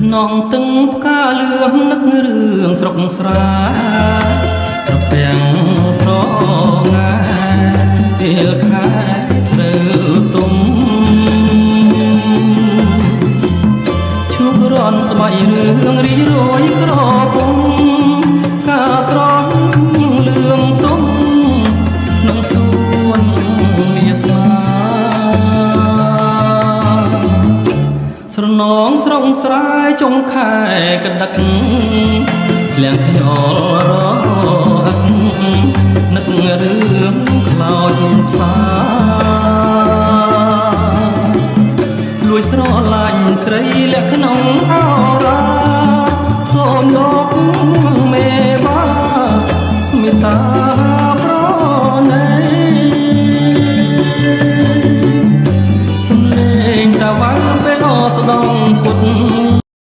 ខ្នងទឹងផ្កាលឿងនឹករឿងស្រុកស្រែត្រពាំងស្រងាពេលខែស្រូវទុំឈូករន់ស្បៃរឿងរីរយក្រពុំកាស្រស់លឿងទុំក្នុងសួនមាស្មាស្រនងស្រុងស្រែចុងខែកដឹកធ្លាងខ្យល់រអឹកនឹករឿងខ្លោចផ្សាលួចស្រឡាញ់ស្រីលាក់ក្នុងអ